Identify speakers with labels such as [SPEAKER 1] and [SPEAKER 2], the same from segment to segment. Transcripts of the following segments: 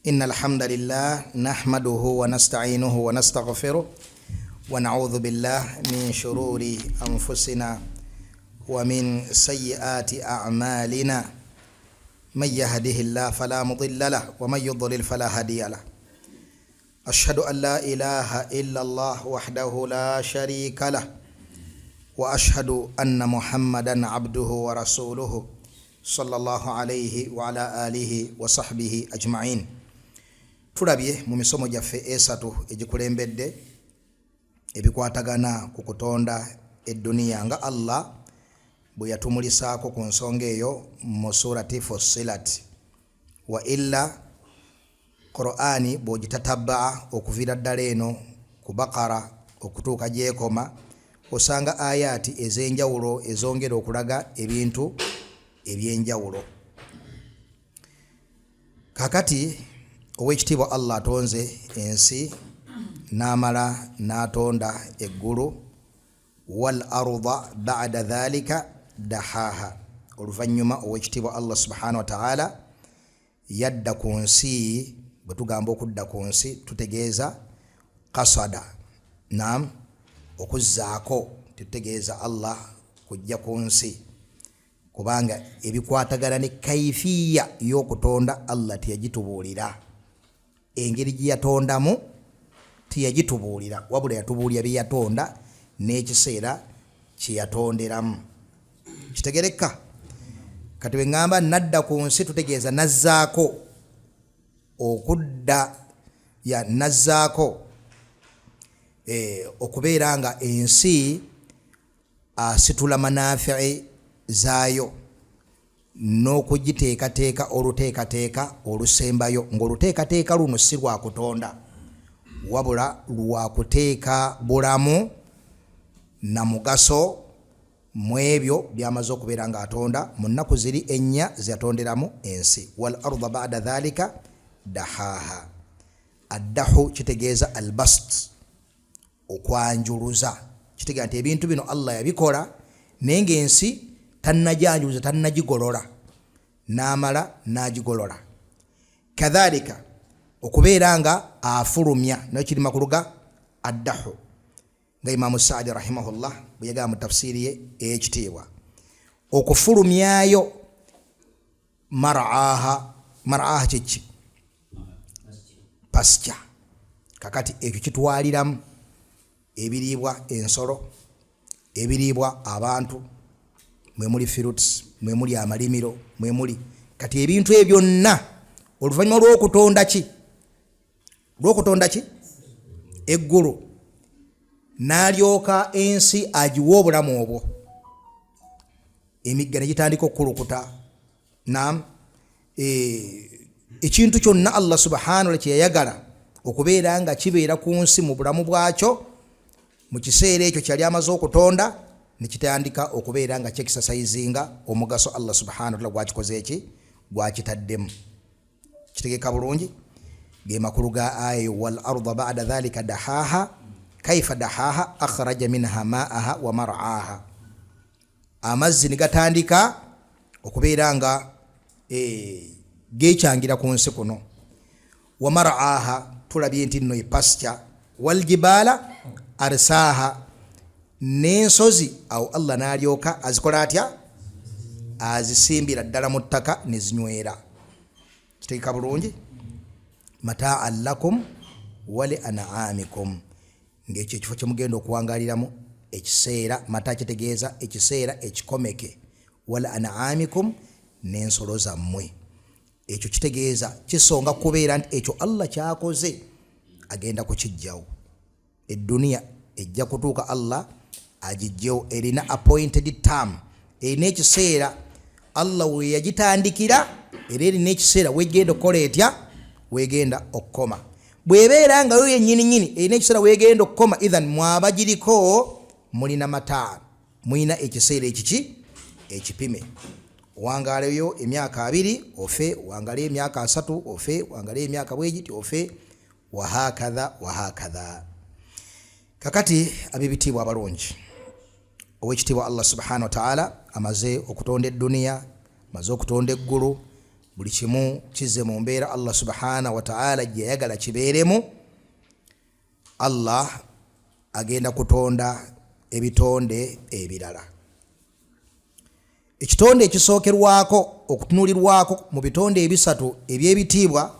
[SPEAKER 1] إن الحمد لله نحمده ونستعينه ونستغفره ونعوذ بالله من شرور أنفسنا ومن سيئات أعمالنا من يهده الله فلا مضل له ومن يضلل فلا هادي له أشهد أن لا إله إلا الله وحده لا شريك له وأشهد أن محمدا عبده ورسوله صلى الله عليه وعلى آله وصحبه أجمعين. Tulabye mu misomo gyaffe esatu egikulembedde ebikwatagana ku kutonda edduniya nga Allah bwe yatumulisaako ku nsonga eyo mu surati Fussilat. Wa illa Qur'ani bw'ogitatabaa okuviira ddala eno ku Bakara okutuuka gyekoma, osanga ayaati ez'enjawulo ezongera okulaga ebintu ebyenjawulo. Kakati owekitiibwa Allah atonze ensi n'amala n'atonda eggulu, wal arda bada dhalika dahaha. Oluvannyuma owekitiibwa Allah subhanahu wa taala yadda ku nsi. Bwe tugamba okudda ku nsi tutegeeza kasada, nam okuzzaako, tetutegeeza Allah kujja ku nsi, kubanga ebikwatagana ne kaifiya y'okutonda Allah teyagitubuulira. Engeri gye yatondamu teyagitubuulira, wabula yatubuulira bye yatonda n'ekiseera kye yatonderamu. Kitegereka? Kati bwe ŋŋamba nadda ku nsi, tutegeeza nazzaako okudda, ya nazzaako okubeera nga ensi asitula manafii zaayo n'okugiteekateeka oluteekateeka olusembayo, ng'oluteekateeka luno si lwa kutonda, wabula lwa kuteeka bulamu na mugaso mu ebyo byamaze okubeera ng'atonda mu nnaku ziri ennya zeyatonderamu ensi. Wal arda bada dhalika dahaha. Addahu kitegeeza albast, okwanjuluza. Kitegeeza nti ebintu bino Allah yabikola naye ng'ensi tannajanjuluza, tannagigolola, n'amala n'agigolola. Kadhalika okubeera nga afulumya nayo kiri makulu ga addahu, nga Imamu Saadi rahimahullah bwe yagamba mu tafsiiri ye ey'ekitiibwa, okufulumyayo maraaha. Maraaha kyeki? Pasture. Kakati ekyo kitwaliramu ebiriibwa ensolo, ebiriibwa abantu, mwemuli fruits, mwemuli amalimiro, mwemuli kati ebintu ebyo byonna. Oluvannyuma lw'okutonda ki? Lw'okutonda ki? Eggulu, n'alyoka ensi agiwa obulamu obwo, emigga ne gitandika okukulukuta. Nam ekintu kyonna Allah subhanahu wa kyeyayagala okubeera nga kibeera ku nsi mu bulamu bwakyo mu kiseera ekyo kyali amaze okutonda, ne kitandika okubeera nga kyekisasayizinga omugaso Allah subhanahu wataala gwakikoze eki gwakitaddemu. Kitegeka bulungi? Ge makulu ga aya wal arda bada dhalika dahaha. Kaifa dahaha? Akhraja minha maaha wa maraaha. Amazzi ne gatandika okubeera nga gekyangira ku nsi kuno. Wa maraaha, tulabye nti nno epasture. Waljibaala arsaaha, n'ensozi awo Allah n'alyoka azikola atya? Azisimbira ddala mu ttaka ne zinywera. Kitegeeka bulungi? Mataan lakum wali anaamikum, ng'ekyo ekifo kyemugenda okuwangaliramu ekiseera. Mata kitegeeza ekiseera ekikomeke. Wal anaamikum, n'ensolo zammwe. Ekyo kitegeeza kisonga kubeera nti ekyo Allah kyakoze agenda kukijjawo. Edduniya ejja kutuuka Allah agijjewo. Erina appointed term, erina ekiseera Allah we yagitandikira, era erina ekiseera wegenda okukola etya? Wegenda okukoma. Bw'ebeera nga yo yennyini nyini erina ekiseera wegenda okukoma, ithan mwabagiriko mulina mataa, mulina ekiseera ekiki ekipime. Owangaaleyo emyaka 20 ofe, owangaleyo emyaka 30 ofe, owangaleyo emyaka bwegiti ofe, wahakadha wahakadha. Kakati ab'ebitiibwa abalungi, owekitiibwa Allah subhanahu wataala amaze okutonda edduniya, amaze okutonda eggulu. Buli kimu kizze mu mbeera Allah subhanahu wataala gye yayagala kibeeremu. Allah agenda kutonda ebitonde ebirala. Ekitonde ekisookerwako okutunulirwako mu bitonde ebisatu eby'ebitiibwa,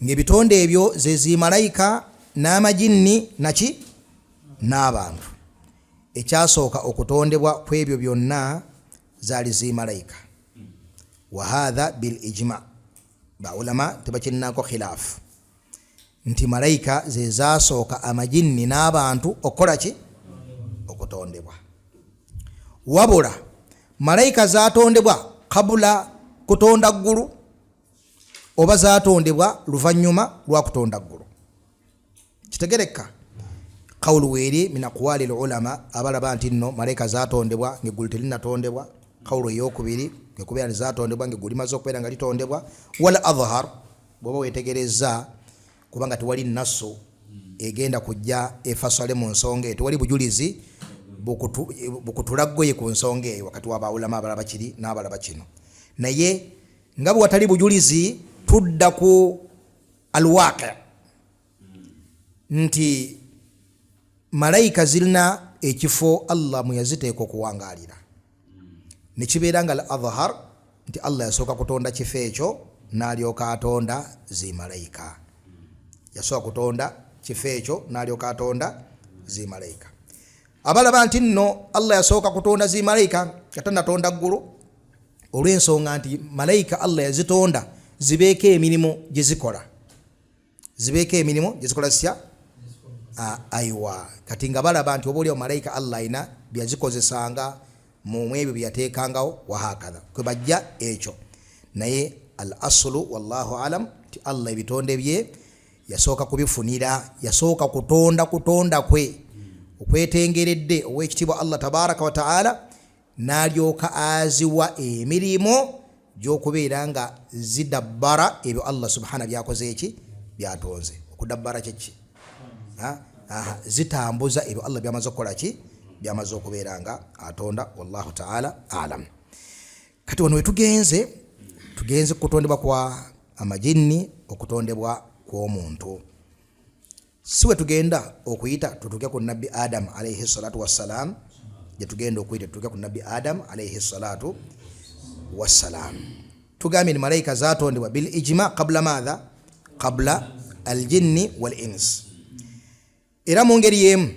[SPEAKER 1] ng'ebitonde ebyo ze zimalayika n'amajinni naki n'abantu. Ekyasooka okutondebwa ku ebyo byonna zaali zimalayika, wahatha bil ijma, baulama tebakirinako khilaafu nti malayika ze zasooka amajinni n'abantu okukola ki? Okutondebwa. Wabula malayika zatondebwa kabula kutonda ggulu oba zatondebwa luvannyuma lwa kutonda ggulu? Kitegereka kawulu weeri min aqwali lulama abalaba nti nno malayika zatondebwa ngaeggulu terinatondebwa. Kawulu eyokubiri kwekubeera nti zatondebwa ngaeggulu limaze okubeera nga litondebwa. Wal adhhar, bwoba wetegereza, kubanga tewali nasu egenda kujja efasale mu nsonga eyo, tewali bujulizi bukutulaggoye ku nsonga eyo wakati wabawulama abalaba kiri n'abalaba kino. Naye nga bwe watali bujulizi, tudda ku alwaqi nti malayika zirina ekifo Allah mwe yaziteeka okuwangaalira, nekibeera nga al adhhar nti Allah yasooka kutonda kifo ekyo n'alyoka atonda zimalayika. Yasooka kutonda kifo ekyo n'alyoka atonda zimalayika. Abalaba nti nno Allah yasooka kutonda zimalayika nga tanatonda ggulu, olw'ensonga nti malayika Allah yazitonda zibeeko emirimu gye zikola, zibeeko emirimu gye zikola sya aiwa. Kati nga balaba nti oba oliawo malayika Allah alina byeyazikozesanga mu ebyo byeyateekangawo, wahakatha kwe bajja ekyo. Naye al asulu, wallahu alam, nti Allah ebitonde bye yasooka kubifunira, yasooka kutonda kutonda kwe okwetengeredde owekitiibwa Allah tabaraka wataala, n'alyoka aziwa emirimu gy'okubeera nga zidabbara ebyo Allah subhana byakoze eki byatonze. Okudabbara kyeki? Zitambuza ebyo Allah byamaze okukola ki, byamaze okubeera nga atonda. Wallahu taala alam. Kati wano wetugenze, tugenze kutondebwa kwa amajinni, okutondebwa kw'omuntu si we tugenda okuyita tutuuke ku Nabbi Adamu alaihi salatu wassalam. Gyetugenda okuyita tutuuke ku Nabbi Adamu alaihi salatu wassalam. Tugambye ni malayika zatondebwa bil ijma qabla maatha? Qabla aljinni wal ins. Era mu ngeri yemu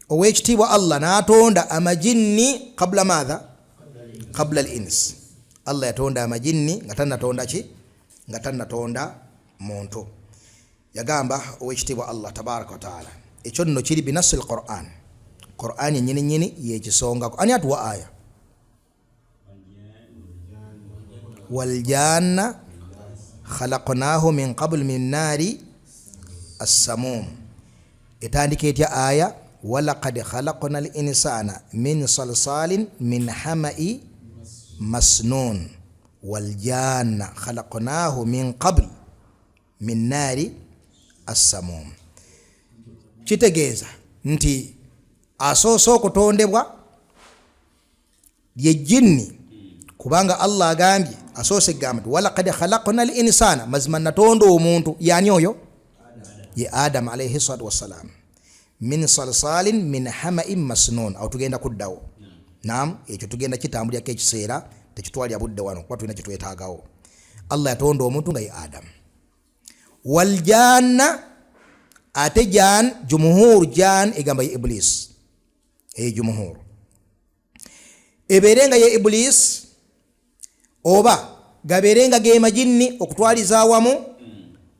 [SPEAKER 1] owekitiibwa Allah n'atonda amajinni qabla maatha? Qabla al ins. Allah yatonda amajinni nga tanatonda ki? Nga tanatonda muntu. Yagamba owekitiibwa Allah tabaraka wataala, ekyo nno kiri binasi l Quran, Quran yenyini nyini yekisongako. Ani atuwa aya? Waljanna khalaqnahu min qabl min naari assamum. Etandika etya aya? Walaqad khalaqna l insana min salsalin min hamai masnun waljanna khalaqnahu min qabl min naari assamum. Kitegeeza nti asoose okutondebwa lye jinni, kubanga Allah agambye, asoose egamba nti walakad khalakna l insana, mazima natonda omuntu. Yani oyo ye Adamu alaihi salatu wassalam, min salsalin min hamain masnun. Awo tugenda kuddawo. Nam, ekyo tugenda kitambulirako, ekiseera tekitwalira budde wano kuba tulina kyetwetaagawo. Allah yatonda omuntu nga ye Adamu. Waljanna, ate jan, jumuhur jan egamba ye Iblis. Eyo jumuhur ebeere nga ye Iblis oba gabeere nga ge majinni okutwaliza awamu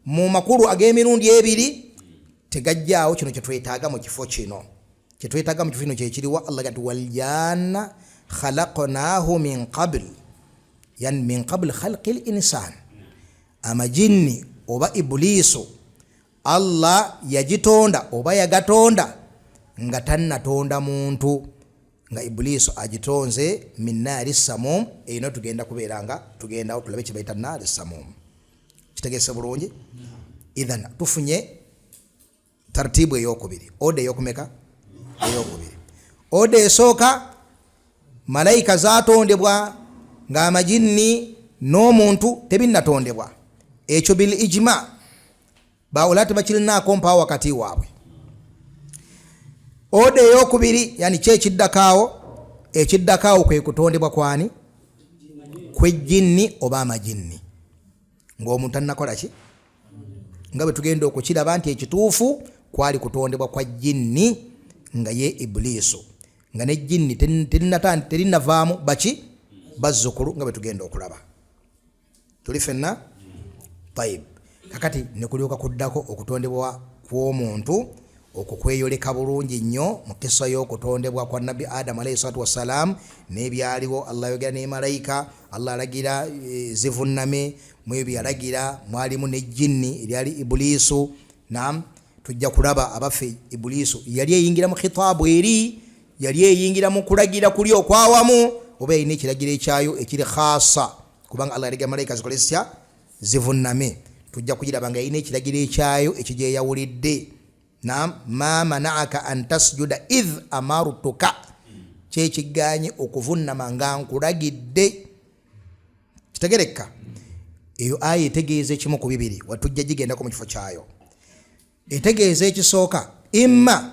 [SPEAKER 1] mu makulu ag'emirundi ebiri, tegajjaawo kino kyetwetaaga mu kifo kino. Kyetwetaaga mu kifo kino kyekiriwa? Allah gati waljanna khalaqnahu min qabl, yani min qabl khalqi l insan. Amajinni oba Ibuliisu Allah yagitonda oba yagatonda nga tannatonda muntu, nga Ibuliisu agitonze min naari samum. Eyino tugenda kubeera nga tugendawo tulabe kyebaita naari samum. Kitegeese bulungi? Ithan tufunye tartibu eyokubiri, oda eyokumeka? Eyokubiri. Oda esooka, malayika zatondebwa ng'amajinni N'omuntu tebinnatondebwa. Ekyo bil ijma, bawula tebakirinaako mpawo wakati waabwe. Oda eyokubiri, yani ki ekiddako awo? Ekiddako awo kwe kutondebwa kwani? Kwejjinni oba amajinni, ng'omuntu tannakola ki, nga bwe tugenda okukiraba nti ekituufu kwali kutondebwa kwa jinni nga ye Ibuliisu, nga ne jinni terinavaamu baki bazzukulu, nga bwe tugenda okulaba. Tuli fenna? Tayib. Kakati nekulyoka kuddako okutondebwa kw'omuntu. Okwo kweyoleka bulungi nnyo mu kisa y'okutondebwa kwa Nabbi Adamu alaihi salatu wassalam n'ebyaliwo. Allah yogera ne malayika, Allah alagira zivunname. Mu ebyo yalagira mwalimu nejjinni eryali Ibuliisu. Nam, tujja kulaba abaffe Ibuliisu yali eyingira mu khitaabu eri, yali eyingira mu kulagira kuli okwawamu, oba yalina ekiragiro ekyayo ekiri khasa, kubanga Allah yalagira malayika zikole zitya? Zivunname. Tujja kugiraba nga yalina ekiragiro ekyayo ekigyeyawulidde. Nam, ma manaaka an tasjuda idh amartuka, kyekiganye okuvunnama nga nkulagidde? Kitegereka eyo aya etegeeza ekimu ku bibiri, watujja gigendako mu kifo kyayo. Etegeeza ekisooka, imma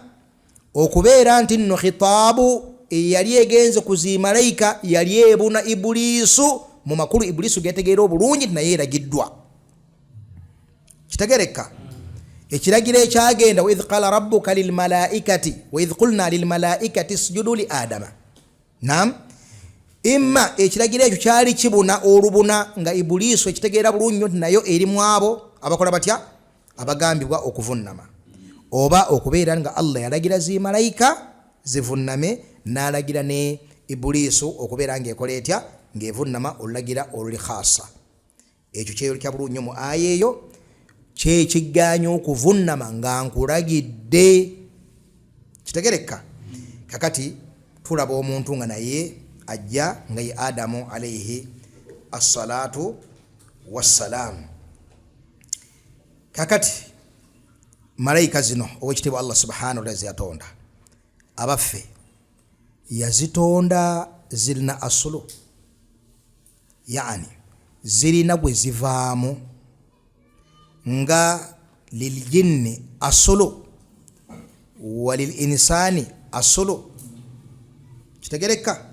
[SPEAKER 1] okubeera nti nno khitaabu eyali egenze ku zimalayika yali ebuna Ibuliisu mu makulu Ibuliisu getegeera obulungi nti naye eragiddwa. Kitegereka ekiragiro ekyagenda, waidh qala rabbuka lilmalaikati, waidh qulna lilmalaikati sujudu li Adama. Nam, imma ekiragiro ekyo kyali kibuna olubuna nga Ibuliisu ekitegeera bulungi nnyo nti nayo eri mu abo abakola batya? Abagambibwa okuvunnama, oba okubeera nga Allah yalagira zimalayika zivunname, n'alagira ne Ibuliisu okubeera ng'ekola etya? Ng'evunnama olulagira oluli khasa. Ekyo kyeyolekya bulungi nnyo mu aya eyo, kyekiganya okuvunnama nga nkulagidde. Kitegereka. Kakati tulaba omuntu nga naye ajja nga ye Adamu alaihi assalatu wassalaamu. Kakati malayika zino owekitiibwa Allah subhanahu wataala zeyatonda, abaffe yazitonda zirina asulu, yani zirina gwe zivaamu, nga liljinni asulu wa lilinsani asulu? Kitegereka,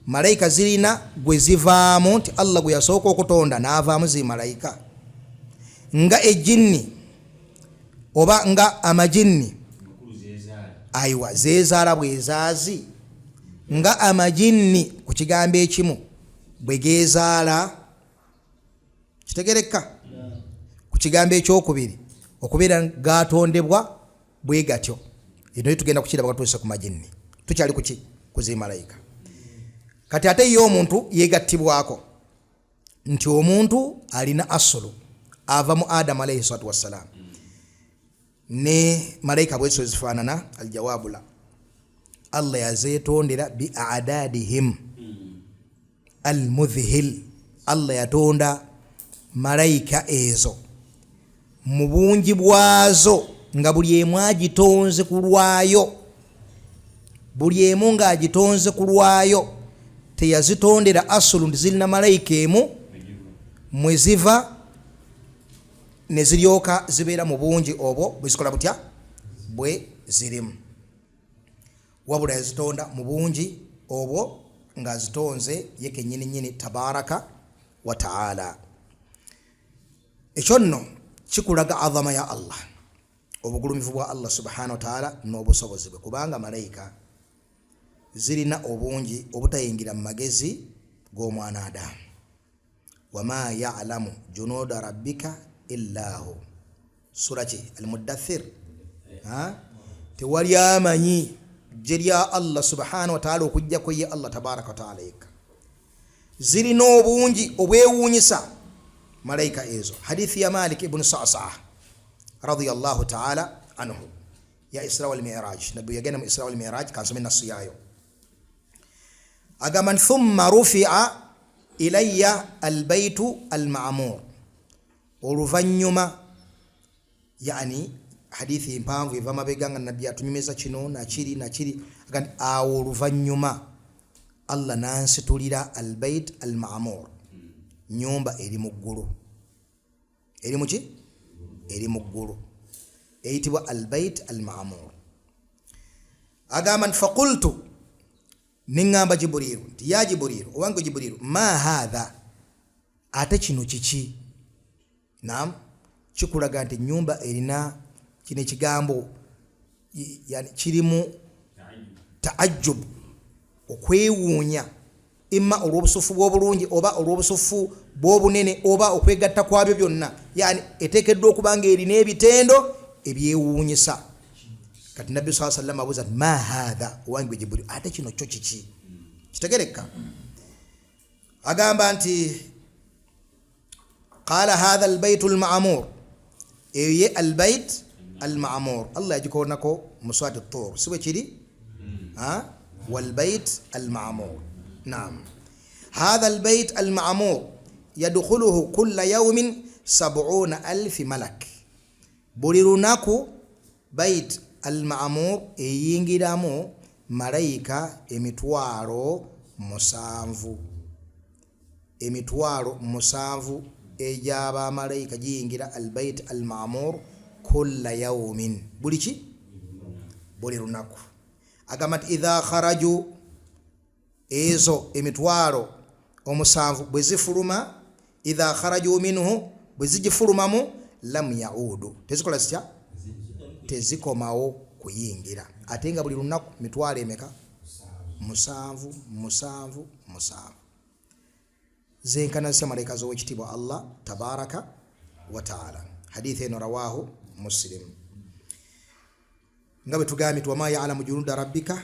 [SPEAKER 1] malayika zirina gwe zivaamu nti Allah gwe yasooka okutonda n'avaamu zimalayika, nga ejinni oba nga amajinni? Aiwa, zezaala bwezaazi, nga amajinni ku kigambo ekimu bwe gezaala. Kitegereka ku kigambo ekyokubiri okubeera gatondebwa bwe gatyo. Eno tugenda kukiraba katuuse ku majinni. Tukyali kuki? Kuzimalayika. Kati ate ye omuntu yegattibwako nti omuntu alina asulu, ava mu Adamu alaihi salatu wassalam, ne malayika bweso zifaanana. Aljawabu la, Allah yazetondera bi adadihim almudhhil. Allah yatonda malayika ezo mu bungi bwazo, nga buli emu agitonze ku lwayo, buli emu ng'agitonze ku lwayo. Teyazitondera asulu nti zirina malayika emu mwe ziva ne ziryoka zibeera mu bungi obwo bwe zikola butya bwe zirimu, wabula yazitonda mu bungi obwo ng'azitonze ye kennyini nnyini tabaraka wa taala. Ekyo nno kikulaga azama ya Allah, obugulumivu bwa Allah subhanahu wa taala n'obusobozi bwe, kubanga malayika zirina obungi obutayingira mu magezi g'omwana Adamu. Wama yalamu junuda rabbika illahu, sura ki? Almuddathir. Tewali amanyi gye lya Allah subhanahu wataala okugjako ye Allah tabaraka wataala yekka. Zirina obungi obwewuunyisa malayika ezo. Hadithi ya Malik ibunu Sasaa radiallahu taala anhu ya Isra wal Miraj, nabbi yagenda mu Isra wal Miraj. Kansome nasu yaayo. Agamba nti thumma rufia ilaya albaitu almamur. Oluvannyuma, yani hadithi mpanvu eva mabega nga nabbi atunyumiza kino nakiri nakiri, aga nti awo oluvannyuma Allah nansitulira albait almamur. Nyumba eri mu ggulu. Eri muki? Eri mu ggulu, eyitibwa Albait Almamur. Agamba nti faqultu, neŋŋamba Jiburiiru nti ya Jiburiiru, owange Jiburiiru, ma hatha, ate kino kiki? Nam, kikulaga nti enyumba erina kino ekigambo, yani kirimu taajub, okwewuunya, imma olw'obusufu bw'obulungi oba olw'obusufu bw'obunene oba okwegatta kwabyo byonna. Yani eteekeddwa okuba nga erina ebitendo ebyewuunyisa. Kati Nabbi saa sallam abuuza nti ma hatha, owange gwe Jibuli, ate kino kyo kiki? Kitegereka. Agamba nti qala hatha albaitu lmamur, eyo ye Albait Almamur. Allah yagikonako muswati Tur, si bwe kiri? Walbait Almamur. Nam, hatha albait almamur yadkhuluhu kulla yaumin 70 alfi malak. Buli lunaku Bait Almamur eyingiramu malayika 700,000. 700,000 egy'abamalayika giyingira Albait Almamur kulla yaumin, buli ki? Buli lunaku. Agamba nti idha kharaju, ezo 700,000 bwe zifuluma, idha kharaju minhu, bwe zigifulumamu, lam yaudu, tezikola zitya? Tezikomawo kuyingira. Ate nga buli lunaku mitwalo emeka? Musanvu, musanvu, musanvu. Zenkana zitya malayika z'owekitiibwa Allah tabaraka wataala? Hadithi eno rawahu Muslim. Nga bwe tugambye nti wama yalamu junuda rabbika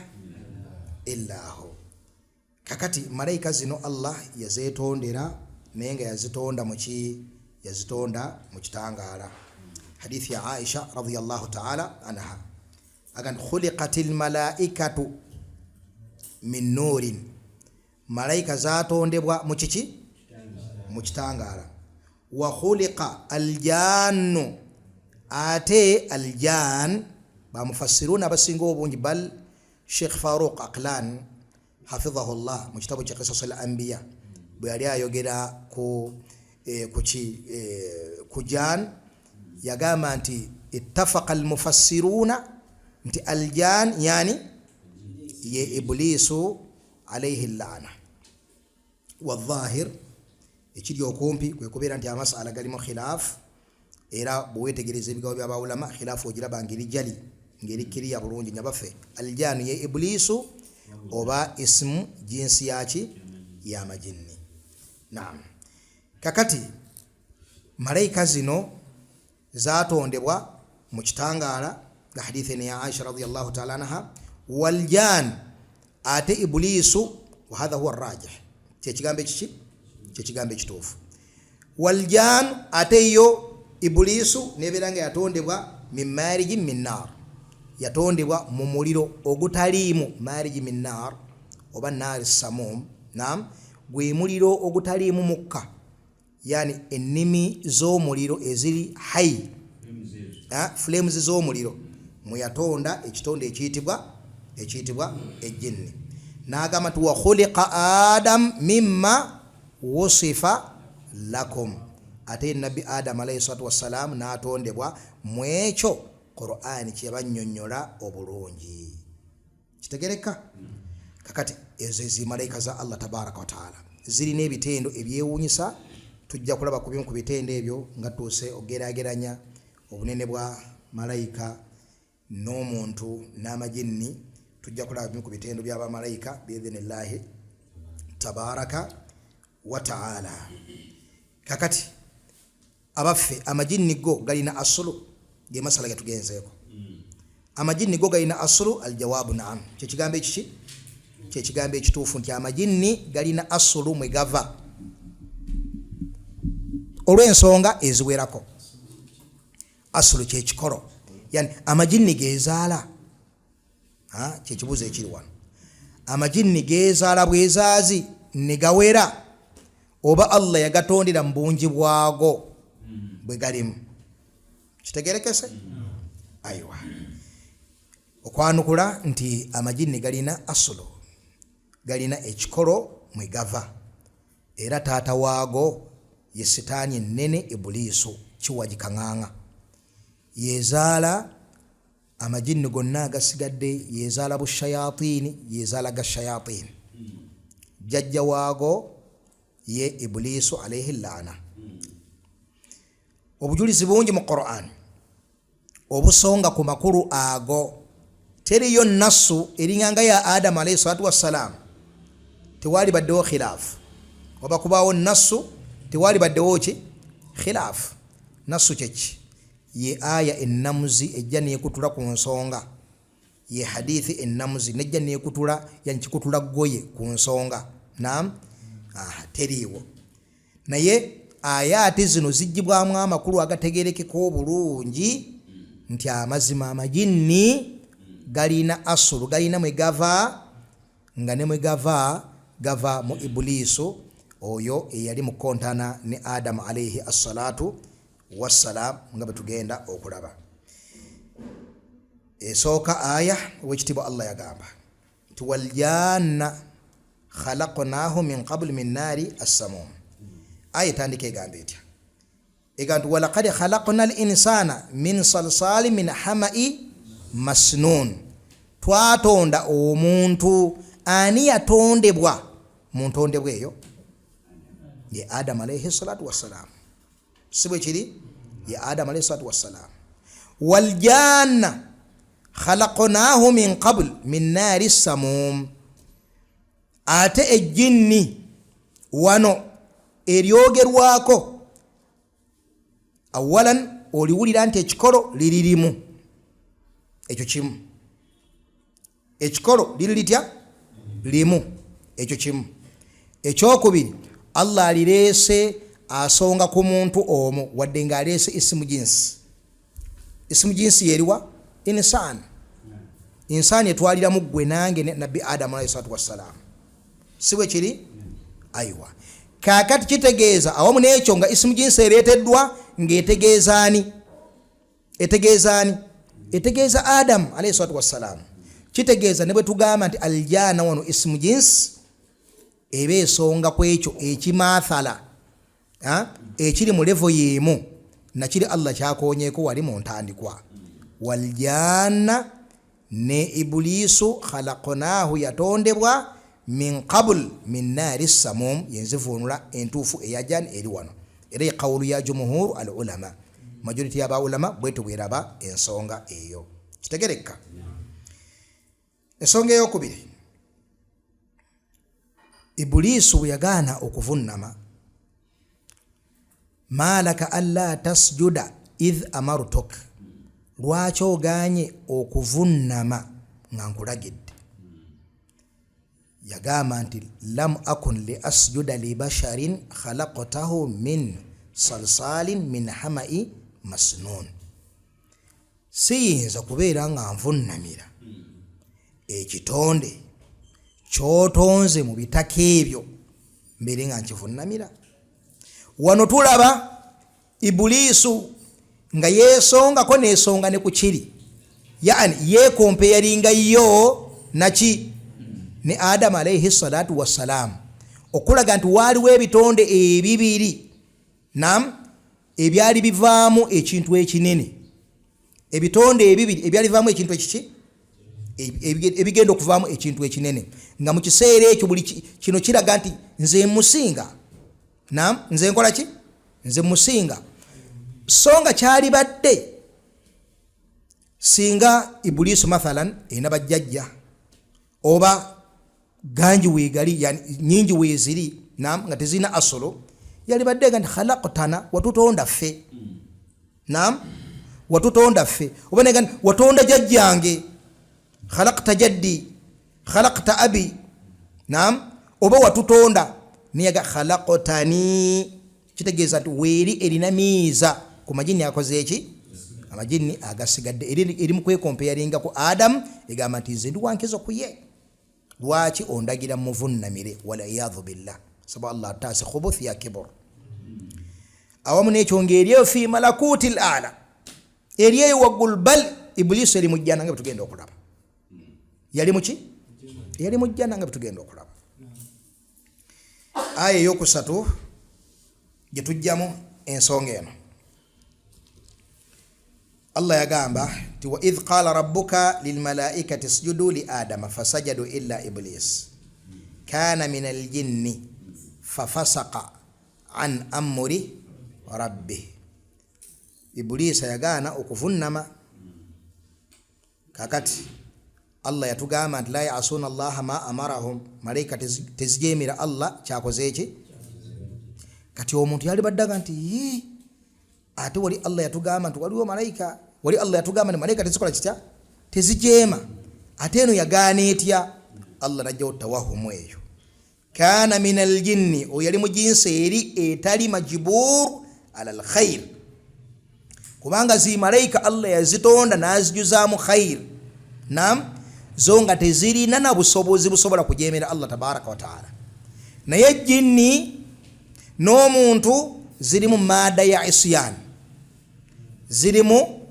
[SPEAKER 1] illa hu. Kakati malayika zino Allah yazetondera, naye nga yazitonda muki? Yazitonda mu kitangaala. Hadithi ya Aisha radiallahu taala anha aga nti khuliqat lmalaikatu min nurin, malayika zatondebwa mu kiki? Mu kitangaala. Wa khuliqa aljannu, ate aljan, bamufassiruna abasinga obungi, bal Sheikh Faruq Aqlan hafidhahu llah mu kitabo kye Qisas al Anbiya, bwe yali ayogera ku kuki, ku jan, yagamba nti ittafaqa almufassiruna nti aljan yani ye Iblisu alaihi llana. Wadhahir, ekiri okumpi kwe kubeera nti amasala galimu khilaf, era bwewetegereza ebigambo byabawulama, khilafu ogiraba ngeri jali ngeri kiriya bulungi. Nyabaffe, aljanu ye Iblisu oba ismu jinsi yaki? Yamajinni. Naam, kakati malayika zino zatondebwa mu kitangaala, nga hadithi eno ya Aisha radiallahu taala anha. Waljan, ate Ibulisu, wahatha huwa rajih, kyekigambo ekiki? Kyekigambo ekituufu. Waljan, ate yo Ibulisu nebeera nga yatondebwa min mariji min nar, yatondebwa mu muliro ogutaliimu. Mariji min nar oba naari samum, nam, gwe muliro ogutaliimu mukka, yani ennimi z'omuliro eziri hai, flames z'omuliro, mweyatonda ekitonde ekiyitibwa ejjinni. N'agamba nti wa khuliqa Adam mimma wusifa lakum, ate Nabbi Adamu alaihi salatu wassalaamu n'atondebwa mu ekyo Qur'ani kyebannyonnyola obulungi. Kitegereka. Kakati ezo ezimalayika za Allah tabaraka wataala zirina ebitendo ebyewuunyisa. Tujja kulaba ku bimu ku bitendo ebyo nga tuuse ogerageranya obunene bwa malayika n'omuntu n'amajinni. Tujja kulaba bimu ku bitendo by'abamalayika biidhinillahi tabaraka wataala. Kakati abaffe, amajinni go galina asulu? Ge masala getugenzeeko. Amajinni go galina asulu? Aljawabu naam, kyekigambo ekiki? Kyekigambo ekituufu nti amajinni galina asulu mwe gava olw'ensonga eziwerako. Asulu kyekikolo, yani amajinni gezaala? Kyekibuuzo ekiri wano. Amajinni gezaala bwezaazi ne gawera, oba Allah yagatondera mu bungi bwago bwe galimu? Kitegerekese. Aiwa, okwanukula nti amajinni galina asulu, galina ekikolo mwe gava, era taata waago Ye sitaani ennene Ibuliisu kiwagi kaŋŋaŋa, yezaala amajinni gonna agasigadde, yezaala bushayatini, yezaala ga shayatini. Jjajja waago ye Ibuliisu alaihi laana. Obujulizi bungi mu Quran obusonga ku makulu ago. Teriyo nassu eringanga ya Adamu alaihi salatu wassalaamu, tewali baddewo khilaafu. Oba kubaawo nassu, tewali baddewo ki khilaafu. Nassu kyeki? Ye aya ennamuzi ejja nekutula ku nsonga, ye hadithi ennamuzi nejja nekutula, yani kikutula goye ku nsonga. Nam, teriiwo. Naye ayaati zino zijjibwamu amakulu agategerekeka obulungi nti amazima amajinni galina asulu, galina mwe gava, nga ne mwe gava gava mu Ibuliisu oyo eyali mu kontana ne Adamu alaihi assalatu wassalam, nga bwe tugenda okulaba. Esooka aya, owekitiibwa Allah yagamba nti waljanna khalaqnahu min qablu min naari assamum. Aya etandika egamba etya? Egamba nti walakad khalaqna al insana min salsali min hamai masnun. Twatonda omuntu. Ani yatondebwa mu ntondebwa eyo? Ye Adamu alaihi salatu wassalam, si bwe kiri? Ye Adamu alaihi salatu wassalam. Waljanna khalaqnahu min qabl min naari samum. Ate ejjinni wano eryogerwako, awalan oliwulira nti ekikolo liririmu, ekyo kimu. Ekikolo liri litya? Limu, ekyo kimu. Ekyokubiri, Allah alireese asonga ku muntu omu, wadde ng'aleese isimu jinsi. Isimu jinsi yeriwa? Insan. Insaani etwaliramu ggwe nange ne Nabbi Adamu alaihi salatu wassalaamu, si bwe kiri? Aiwa, kaakati kitegeeza awamu n'ekyo nga isimu jinsi ereeteddwa ng'etegeezaani? Etegeezaani? Etegeeza Adamu alaihi salatu wassalaamu. Kitegeeza ne bwe tugamba nti aljana wano isimu jinsi, eba esonga ku ekyo ekimaathala ekiri mu levo y'emu nakiri Allah kyakonyeko wali mu ntandikwa. Waljanna ne Ibuliisu khalaqnahu yatondebwa min qabl min naari samum, yenzivuunula entuufu eya jan eri wano, era ye kawulu ya jumuhuru al ulama, majority y'aba ulama bwetu bweraba ensonga eyo. Kitegerekka? Ensonga eyokubiri, Ibuliisu bwe yagaana okuvunnama, malaka alla tasjuda idh amartuk, lwaki oganye okuvunnama nga nkulagidde? Yagamba nti lam akun li asjuda li basharin khalaqtahu min salsalin min hamai masnun, siyinza kubeera nga nvunnamira ekitonde kyotonze mu bitaka ebyo mbeere nga nkivunnamira. Wano tulaba Ibuliisu nga yeesongako nesonga ne ku kiri, yani yeekompeyaringa yo naki ne Adamu alaihi salatu wassalaamu, okulaga nti waaliwo ebitonde ebibiri nam ebyali bivaamu ekintu ekinene, ebitonde ebibiri ebyali bivaamu ekintu ekiki ebigenda okuvaamu ekintu ekinene, nga mu kiseera ekyo buli kino kiraga nti nze musinga, nam nze nkola ki, nze musinga. So nga kyalibadde singa Ibuliisu mathalan erina bajjajja oba gangi weegali, yani nyingi weeziri, nam nga tezirina asolo, yalibadde nga nti khalaktana, watutonda ffe, nam watutonda ffe, oba nega nti watonda jajjange, khalakta jaddi, khalakta abi, nam oba watutonda. Niyaga khalaktani, kitegeeza nti weeri erina miiza ku majinni akoze eki amajinni agasigadde, eri mu kwekompeyaringa ku Adamu, egamba nti nze ndi wankizo ku ye, lwaki ondagira muvunnamire? Waliyadhu billah, sabu Allah ataase khubuth ya kibur. Awamu n'ekyo ng'eri eyo fi malakuti l ala, eri eyo waggulu, bal Ibuliisu eri mujjana nga bwetugenda okulaba. Yali muki? Yali mujjana nga bwetugenda okulaba. Aya eyokusatu, Gye tujjamu ensonga eno, Allah yagamba nti wa idh qala rabbuka lilmalaikati sjudu li adama fasajadu illa iblis kana min aljinni fafasaka an amuri rabbih. Ibulisa yagaana okuvunnama. Kakati Allah yatugamba nti la yasuna allaha ma amarahum, malayika tezijemera Allah kyakoze eki. Kati omuntu yali baddaga nti yi ate wali Allah yatugamba nti waliwo malayika, wali Allah yatugamba nti malayika tezikola kitya, tezijema, ate eno yagaana etya? Allah najjawo tawahumu eyo. Kana min aljinni, oyo yali mu jinsi eri etali majibur ala alkhair, kubanga zi malayika Allah yazitonda n'azijuzaamu khair, nam zo nga tezirina na busobozi busobola kujemera Allah tabaraka wataala. Naye jinni n'omuntu zirimu maada ya isyan, zirimu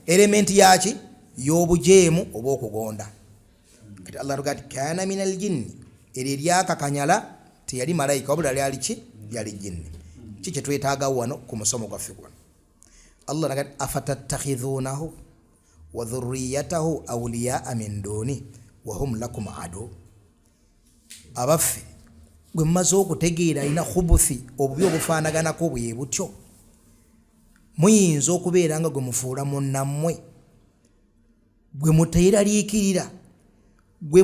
[SPEAKER 1] elementi yaki y'obujeemu oba okugonda. Kati Allah tugaa nti kana min aljinni, eryo eryakakanyala teyali malayika wabula lyali ki? Lyali jinni. Ki kyetwetaagawo wano ku musomo gwaffe guno? Allah naga nti afatattakhidunahu wa dhurriyatahu awliyaa min duni wahum lakum adu. Abaffe gwe mumaze okutegeera alina khubuthi, obubi obufaanaganako bwe butyo, muyinza okubeera nga gwe mufuula munnammwe, gwe muteeraliikirira, gwe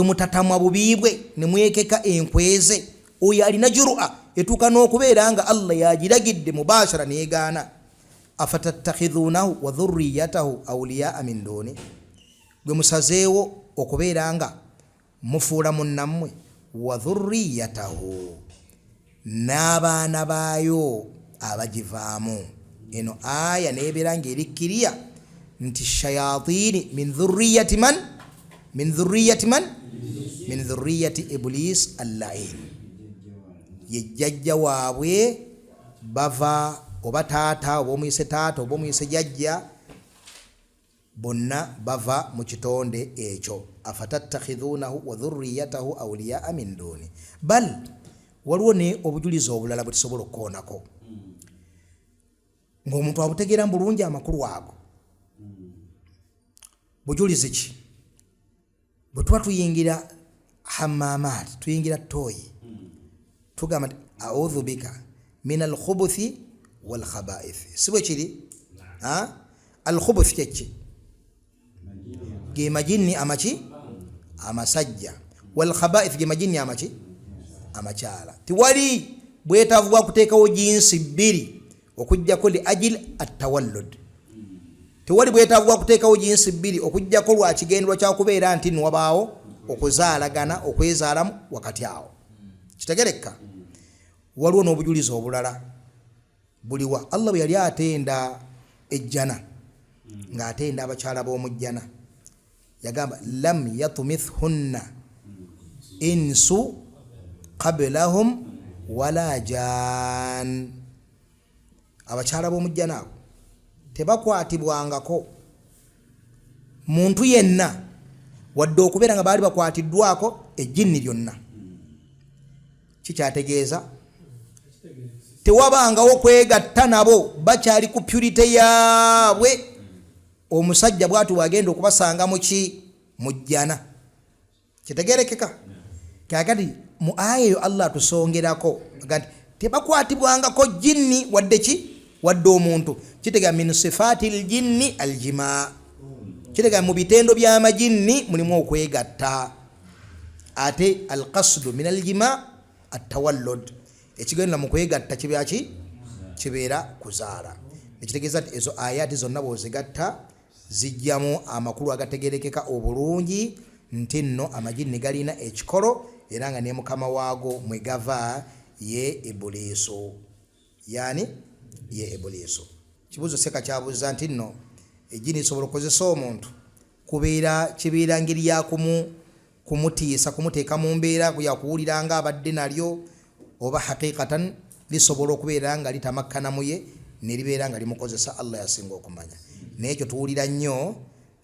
[SPEAKER 1] mutatamwa bubi bwe ne mwekeka enkweze. Oyo alina jurua etuuka n'okubeera nga Allah yagiragidde mubashara neegaana. Afatattakhidunahu wa dhurriyatahu awliyaa min duni, gwe musazeewo okubeera nga mufuula munnammwe, wa dhurriyatahu, n'abaana baayo abagivaamu. Eno aya nebeera ng'eri kiriya nti shayatini min dhurriyati man, min dhurriyati man, min dhurriyati iblis allain, ye jjajja waabwe bava, oba taata oba omuyise taata oba omuyise jjajja, bonna bava mu kitonde ekyo. Afatattakhidunahu wa dhurriyatahu awliyaa min duni. Bal waliwo ne obujulizi obulala bwe tusobola okukoonako ng'omuntu abutegeera mu bulungi amakulu ago. Bujulizi ki? Bwe tuba tuyingira hamamaat, tuyingira toyi, tugamba nti audhu bika min alkhubuthi walkhabaithi, si bwe kiri? Alkhubuthi kyeki? Ge majinni amaki amasajja, walkhabaithi ge majinni amaki amakyala. Tiwali bwetaavu bwa kuteekawo jinsi bbiri okujjako li ajili atawallud. Tewali bwetaavu bwa kuteekawo jinsi bbiri okujjako lwa kigendererwa kya kubeera nti nwabaawo okuzaalagana, okwezaalamu wakati awo. Kitegerekka? Waliwo n'obujulizi obulala buliwa. Allah bwe yali atenda ejjana, ng'atenda abakyala b'omu jjana, yagamba lam yatumithhunna insu qablahum wala jan. Abakyala b'omu jjana abo tebakwatibwangako muntu yenna, wadde okubeera nga baali bakwatiddwako ejjinni lyonna. Kikyategeeza tewabangawo kwegatta nabo, bakyali ku purity yaabwe. Omusajja bwati bwagenda okubasanga muki? Mujjana. Kitegerekeka? Kakati mu aya eyo Allah atusongerako aga nti tebakwatibwangako jinni wadde ki, wadde omuntu. Kitegeeza min sifaati ljinni aljima, kitegeeza mu bitendo by'amajinni mulimu okwegatta. Ate alqasdu min aljima atawallud, ekigenda mu kwegatta kibeera ki? Kibeera kuzaala. Nekitegeeza nti ezo ayati zonna bw'ozigatta zijjamu amakulu agategerekeka obulungi nti nno amajinni galina ekikolo, era nga ne mukama waago mwe gava ye Ibuliisu. Yani ye Ibuliisu. Kibuuzo seka kyabuuza nti nno ejjini lisobola okukozesa omuntu, kubeera kibeera ngeri ya kumutiisa, kumuteeka mu mbeera yakuwulira nga abadde nalyo, oba haqiqatan lisobola okubeera nga litamakkana muye ne libeera nga limukozesa. Allah yasinga okumanya. Naye ekyo tuwulira nnyo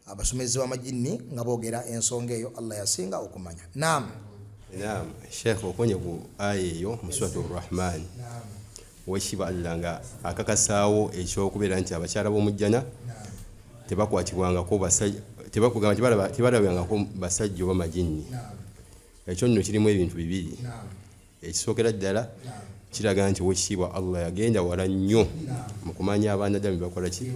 [SPEAKER 1] abasomezi b'amajinni nga boogera ensonga eyo. Allah yasinga okumanya. Naam.
[SPEAKER 2] Naam, Sheikh okonye ku aya eyo mu Suratu Rahman, owekitiibwa Allah nga akakasaawo ekyokubeera nti abakyala b'omujjana tebakwatibwangako basajja, tebakugamba tebalabangako basajja oba majinni. Ekyo nno kirimu ebintu bibiri. Ekisookera ddala kiraga nti owekitiibwa Allah yagenda wala nnyo mu kumanya abaana ddala bye bakola ki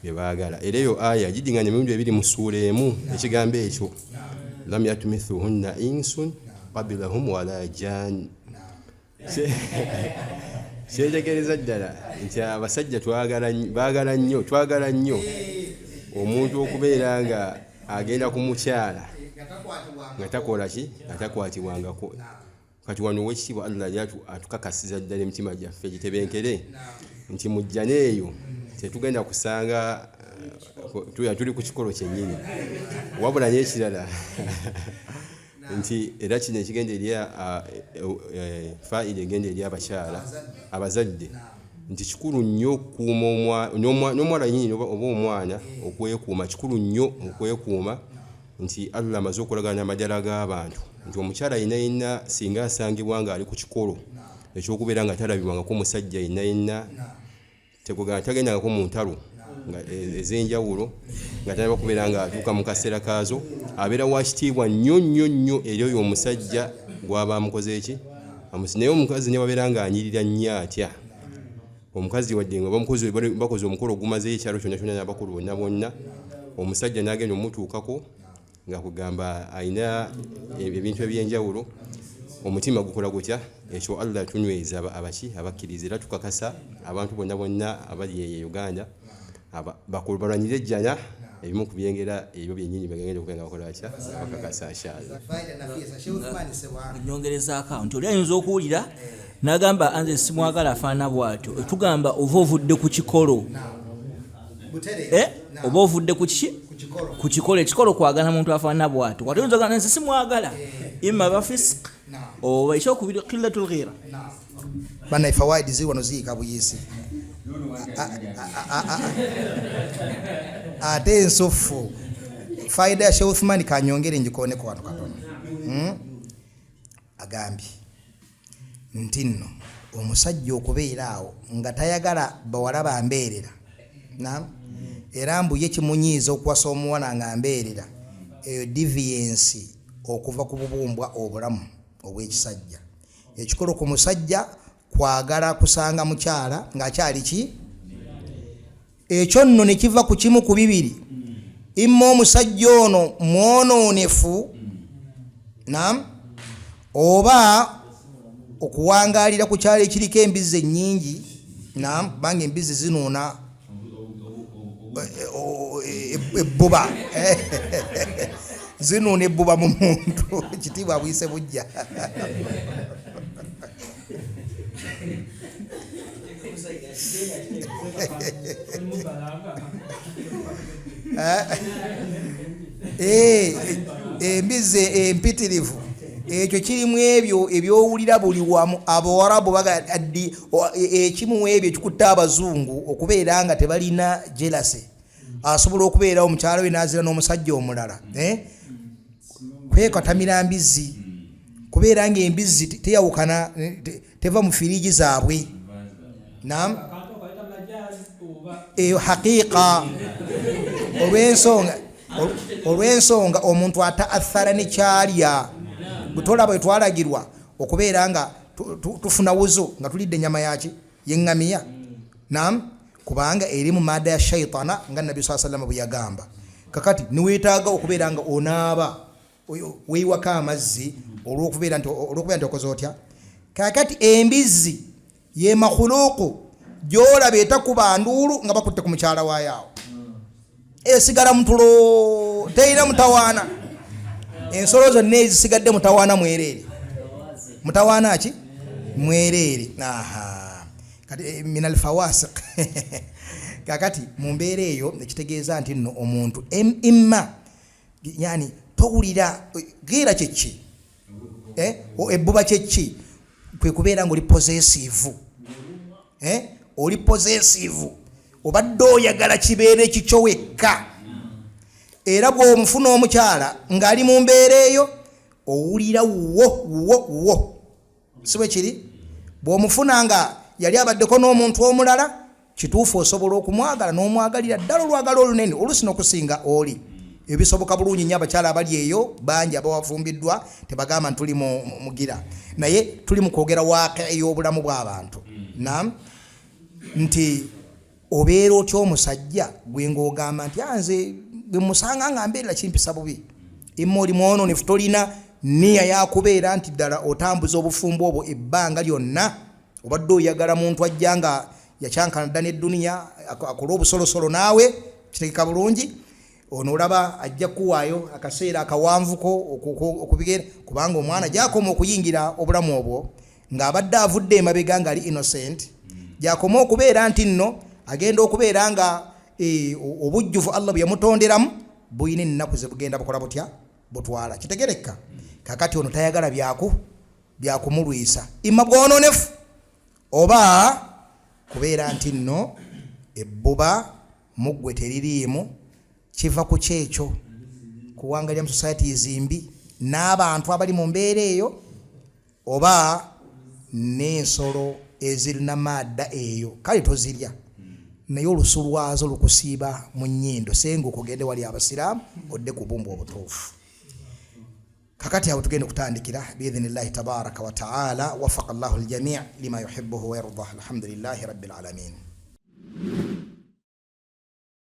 [SPEAKER 2] bye baagala. Era eyo aya gidinganya emirundi ebiri mu ssuula emu ekigambo ekyo lam yatmithuhunna insun qablahum wala jan. Kyetegereza ddala nti abasajja baagala nnyo, twagala nnyo omuntu okubeera nga agenda ku mukyala nga takola ki, nga takwatibwangako. Kati wano owekitiibwa Allah yali atukakasiza ddala emitima gyaffe gitebenkere nti mu jjana eyo tetugenda kusanga, tuli ku kikolo kyennyini. Wabula n'ekirala nti era kino ekigenda eri faida egenda eri abakyala abazadde nti kikulu nnyo okukuuma n'omuwala yennyini oba omwana okwekuuma, kikulu nnyo okwekuuma nti Allah amaze okulagana n'amadala g'abantu nti omukyala yenna yenna singa asangibwa ng'ali ku kikolo ekyokubeera nga talabibwangako musajja yenna yenna, tekugamba tagendangako mu ntalo nga ez'enjawulo nga tanaba kubeera ng'atuuka mu kaseera kaazo, abeera wa kitiibwa nnyo nnyo nnyo eri oyo omusajja gw'aba amukoze ki. Naye omukazi ne wabeera ng'anyirira nnyo atya, omukazi wadde nga bakoze omukolo ogumazeeyo ekyalo kyonna kyonna n'abakulu bonna bonna, omusajja n'agenda omutuukako nga kugamba alina ebintu ebyenjawulo, omutima gukola gutya? Ekyo Allah tunyweza abaki abakkiriza, era tukakasa abantu bonna bonna abali eyo e Uganda balwanyire ejjana, ebimu ku byengera ebyo byennyini bagenda okubeera nga bakola batya, bakakasa inshallah.
[SPEAKER 3] Nyongerezaako awo nti oli ayinza okuwulira n'agamba anze simwagala afaanana bw'atyo, tugamba oba ovudde ku kikolo, oba ovudde ku kiki, ku kikolo. Ekikolo kwagala muntu afaanana bw'atyo, kati oyinza ogamba nze simwagala, imma bafisq oba ekyokubiri qillatul ghira.
[SPEAKER 1] Bana fawaidi ziri wano ziyiika buyiisi ate ensufu. Faida ya Sheikh Uthman kanyongere ngikoneko wano katono. Agambye nti nno omusajja okubeera awo nga tayagala bawala bambeerera, era mbu ye kimunyiiza okuwasa omuwala nga mbeerera, eyo deviance okuva ku bubumbwa obulamu obw'ekisajja. Ekikolo ku musajja kwagala kusanga mukyala ng'akyali ki, ekyo nno ne kiva ku kimu ku bibiri, imma omusajja ono mwonoonefu, nam oba okuwangaalira ku kyalo ekiriko embizzi ennyingi, nam kubanga embizzi zinuuna ebbuba, zinuuna ebbuba mu muntu, kitiibwa buyise bujja. Embizzi empitirivu, ekyo kirimu ebyo ebyowulira buli wamu. Abawarabu bagaddi ekimu ebyo ekikutta abazungu okubeera nga tebalina jealousy, asobola okubeera omukyala we n'azira n'omusajja omulala, kwekatamira mbizzi, kubeera nga embizzi teyawukana, teva mu firiji zaabwe. Naam, eyo haqiqa. Olw'ensonga omuntu ataathara ne kyalya, bwe tolaba bwe twalagirwa okubeera nga tufuna wuzu nga tulidde ennyama yaki yeŋŋamiya, nam kubanga eri mu maada ya shaitana nga Nabbi saa salama bwe yagamba. Kakati niweetaaga okubeera nga onaaba weeyiwako amazzi olw'okubeera nti okoze otya. Kakati embizzi ye makhuluku gyolaba etakuba nduulu nga bakutte ku mukyala waayo, awo esigala mutulo, terina mutawaana. Ensolo zonna ezisigadde mutawaana mwereere, mutawaana ki mwereere. Aha, kati min alfawasiq. Kakati mu mbeera eyo ekitegeeza nti nno omuntu imma yani towulira giira kyeki, ebbuba kyeki, kwe kubeera nga oli possessive, oli possessive, obadde oyagala kibeere kikyo wekka. Era bw'omufuna omukyala ng'ali mu mbeera eyo, Owulira wuwo wuwo wuwo, si bwe kiri? Bw'omufuna nga yali abaddeko n'omuntu omulala, kituufu osobola okumwagala n'omwagalira ddala olwagala olunene, oluusi n'okusinga oli. Ebisoboka bulungi nnyo. Abakyala abali eyo bangi abawafumbiddwa tebagamba nti tuli mugira, naye tuli mu kwogera waaka ey'obulamu bw'abantu. Nam nti obeera otya omusajja gwe ng'ogamba nti anze bwe musanga nga mbeerera kimpisa bubi? Imma oli mwononefu, tolina niya yakubeera nti ddala otambuza obufumbo obwo ebbanga lyonna. Obadde oyagala muntu ajja nga yakyankana dda n'edduniya, akole obusolosolo naawe, kitegeka bulungi. Ono olaba ajja kuwaayo akaseera akawanvuko okubigera, kubanga omwana gyakoma okuyingira obulamu obwo ng'abadde avudde emabega ng'ali innocent, gyakoma okubeera nti nno agenda okubeera nga obujjuvu Allah bwe yamutonderamu bulina ennaku ze bugenda bukola butya, butwala. Kitegereka kakati ono tayagala byaku byakumulwisa, ima bwononefu oba kubeera nti nno ebbuba muggwe teririimu. Kiva ku kyekyo kuwangalira mu societies mbi n'abantu abali mu mbeera eyo, oba n'ensolo ezirina maadda eyo, kale tozirya, naye olusu lwazo lukusiiba mu nnyindo. Senga okugende wali abasiraamu, odde ku bumbu obutuufu. Kakati awo tugenda okutandikira biidhinillahi tabaraka wa taala. Wafaka llahu ljamii lima yuhibuhu wayardah. Alhamdulillahi rabbil alamin.